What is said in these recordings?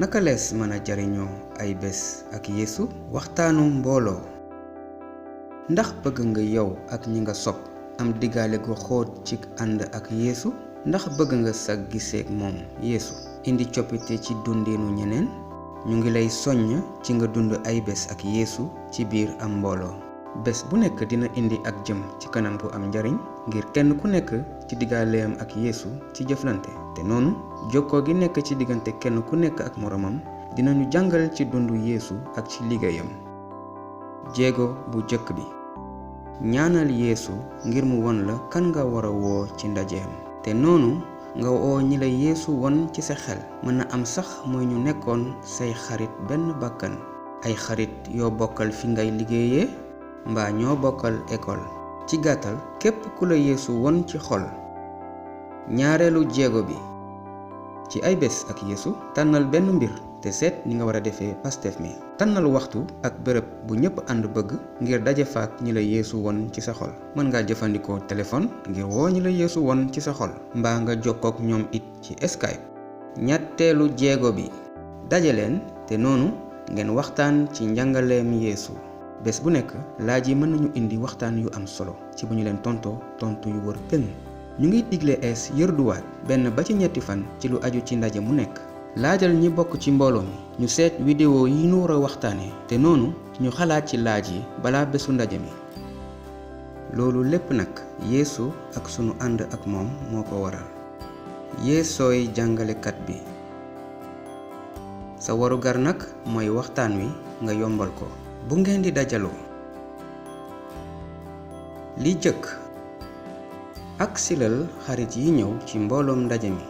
naka lees mën a jariñoo ay bés ak Yeesu. waxtaanu mbooloo. ndax bëgg nga yow ak ñi nga sopp am diggaale gu xóot ci ànd ak Yeesu. ndax bëgg nga sa giseek moom Yeesu indi coppite ci dundinu ñeneen. ñu ngi lay soññ ci nga dund ay bés ak Yeesu ci biir am mbooloo. bés bu nekk dina indi ak jëm ci kanam bu am njariñ ngir kenn ku nekk ci diggaaleem ak Yeesu ci jëflante. te noonu jokkoo gi nekk ci diggante kenn ku nekk ak moroomam dinañu jàngal ci dundu Yeesu ak ci liggéeyam. jéego bu jëkk bi. ñaanal Yeesu ngir mu won la kan nga war a woo ci ndajeem. te noonu nga woo ñi la Yeesu won ci sa xel. mën na am sax mooy ñu nekkoon say xarit benn bakkan. ay xarit yoo bokkal fi ngay liggéeyee mbaa ñoo bokkal école. ci gàttal képp ku la Yeesu won ci xol. ñaareelu jéego bi. ci ay bés ak Yeesu tànnal benn mbir te seet ni nga war a defee Pastef mi. tànnal waxtu ak bërëb bu ñëpp ànd bëgg ngir daje faak ñi la Yeesu won ci sa xol. mën ngaa jëfandikoo téléphone ngir woo ñi la Yeesu won ci sa xol. mbaa nga jokkook ñoom it ci Skype. ñetteelu jéego bi. daje leen te noonu ngeen waxtaan ci njàngaleem Yeesu. bés bu nekk laaj yi mën nañu indi waxtaan yu am solo ci bu ñu leen tontoo tontu yu wër péng. ñu ngi digle ees yërduwaat benn ba ci ñetti fan ci lu aju ci ndaje mu nekk. laajal ñi bokk ci mbooloo mi ñu seet vidéo yi ñu war a waxtaanee te noonu ñu xalaat ci laaj yi balaa bésu ndaje mi. loolu lépp nag Yeesu ak sunu ànd ak moom moo ko waral. Yeesooy jàngalekat bi. sa warugar nag mooy waxtaan wi nga yombal ko. bu ngeen di dajaloo. li jëkk. ak silal xarit yi ñëw ci mbooloom ndaje mi.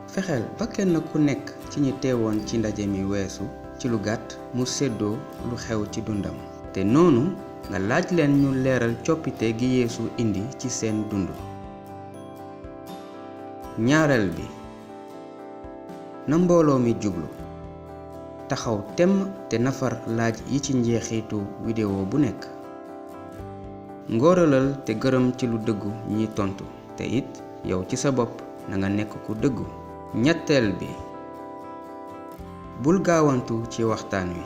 fexeel ba kenn ku nekk ci ñi teewoon ci ndaje mi weesu ci lu gàtt mu séddoo lu xew ci dundam. te noonu nga laaj leen ñu leeral coppite gi Yeesu indi ci seen dund. ñaareel bi. na mbooloo mi jublu. taxaw temm te nafar laaj yi ci njeexitu vidéo bu nekk. ngóoralal te gërëm ci lu dëggu ñi tontu te it yow ci sa bopp na nga nekk ku dëggu. ñetteel bi. bul gaawantu ci waxtaan wi.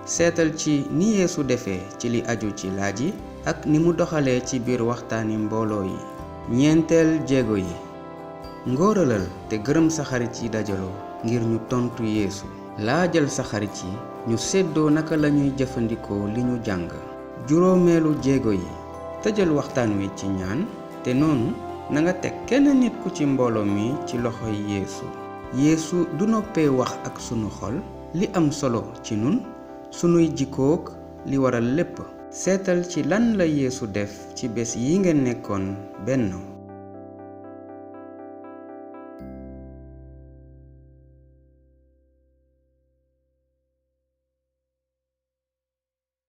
seetal ci ni Yeesu defee ci li aju ci laaj yi ak ni mu doxalee ci biir waxtaani mbooloo yi. ñeenteel jéego yi. ngóoralal te gërëm sa xarit yi dajaloo ngir ñu tontu Yeesu. laajal sa xarit yi ñu séddoo naka lañuy jëfandikoo li ñu jàng. juróomeelu jéego yi. tëjal waxtaan wi ci ñaan te noonu na nga teg kenn nit ku ci mbooloo mi ci loxoy Yeesu. Yeesu du noppee wax ak sunu xol li am solo ci nun sunuy jikkook li waral lépp. seetal ci lan la Yeesu def ci bés yi ngeen nekkoon benn